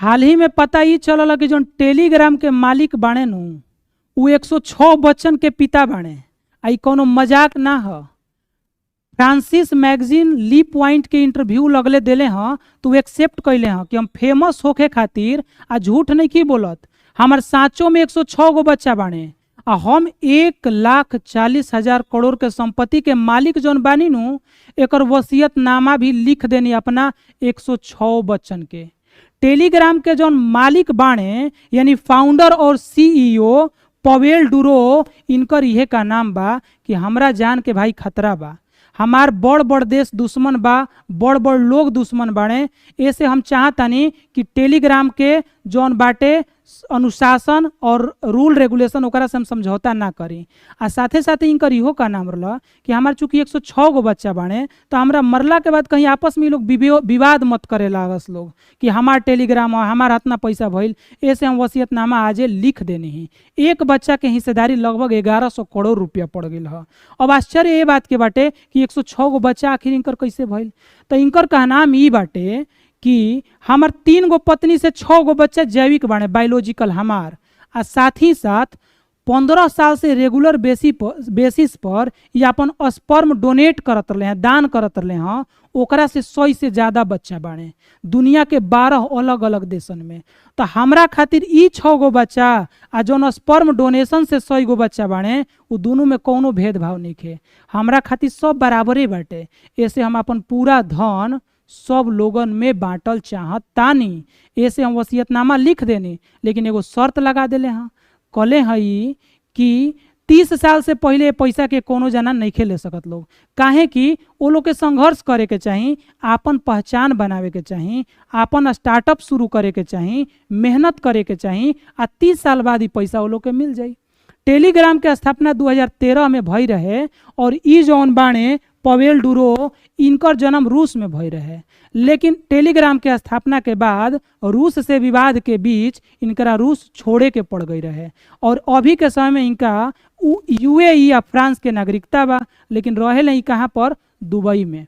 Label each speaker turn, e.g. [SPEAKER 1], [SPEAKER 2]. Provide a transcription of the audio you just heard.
[SPEAKER 1] हाल ही में पता ई चलल कि जौन टेलीग्राम के मालिक बाणे नु, उ 106 बच्चन के पिता बाणे। आ ई कौनो मजाक ना ह। फ्रांसिस मैगजीन ली पॉइंट के इंटरव्यू लगले देले हँ, तो उ एक्सेप्ट कैले हँ कि हम फेमस होखे खातिर आ झूठ नहीं की बोलत, हमार साँचो में 106 गो बच्चा बाणे आ हम 1,40,000 करोड़ के संपत्ति के मालिक जौन बानी नु, एकर वसीयतनामा भी लिख देनी अपना 106 बच्चन के। टेलीग्राम के जौन मालिक बाणे, यानी फाउंडर और सीईओ पवेल डुरो, इनकर इहे का नाम बा कि हमरा जान के भाई खतरा बा, हमार बड़ बड़ देश दुश्मन बा, बड़ बड़ लोग दुश्मन बाणे। ऐसे हम चाहतानी कि टेलीग्राम के जौन बाटे अनुशासन और रूल रेगुलेशन, ओकरा से हम समझौता ना करी। आ साथे साथे इनकर इहो का नाम रहल कि हमार चूंकि 106 गो बच्चा बाणे, तो हमरा मरला के बाद कहीं आपस में लोग विवाद मत करे लागस लोग कि हमार टेलीग्राम और हमार इतना पैसा भइल। ऐसे हम वसीयतनामा आजे लिख देनी ही। एक बच्चा के हिस्सेदारी लगभग 1100 करोड़ रुपया पड़ गई है। अब आश्चर्य ये बात के बाटे कि 106 गो बच्चा आखिर इनकर कैसे भइल। तो इनकर कहनाम ई बाटे कि हमार 3 गो पत्नी से 6 गो बच्चा जैविक बाणे, बायोलॉजिकल हमार, आ साथ ही साथ 15 साल से रेगुलर बेसिस पर ये अपन स्पर्म डोनेट करत रहे हैं, दान करत रहे हैं, ओकरा से 100 से ज़्यादा बच्चा बाणे दुनिया के 12 अलग अलग देशन में। तो हमरा खातिर ई 6 गो बच्चा आ जौन स्पर्म डोनेशन से 100 गो बच्चा बाणे, उ दोनों में कौनो भेदभाव नहीं खे, हमरा खातिर सब बराबरे बाटे। ऐसे हम अपन पूरा धन सब लोगन में बांटल चाहत तानी। ऐसे हम वसीयतनामा लिख देनी, लेकिन एगो शर्त लगा देले हैं, कहले हई कि 30 साल से पहले पैसा के कोनो जना नहीं ले सकत लोग, काहे कि वो लोग के संघर्ष करे के चाही, आपन पहचान बनावे के चाही, आपन स्टार्टअप शुरू करे के चाही, मेहनत करे के चाही, आ 30 साल बाद ही पैसा वो लोग के मिल जाई। टेलीग्राम के स्थापना 2013 में भई रहे और ई जौन बाणे पवेल डुरो, इनकर जन्म रूस में भई रहे, लेकिन टेलीग्राम के स्थापना के बाद रूस से विवाद के बीच इनकरा रूस छोड़े के पड़ गई रहे और अभी के समय में इनका यूएई या फ्रांस के नागरिकता बा, लेकिन रहे नहीं कहाँ पर, दुबई में।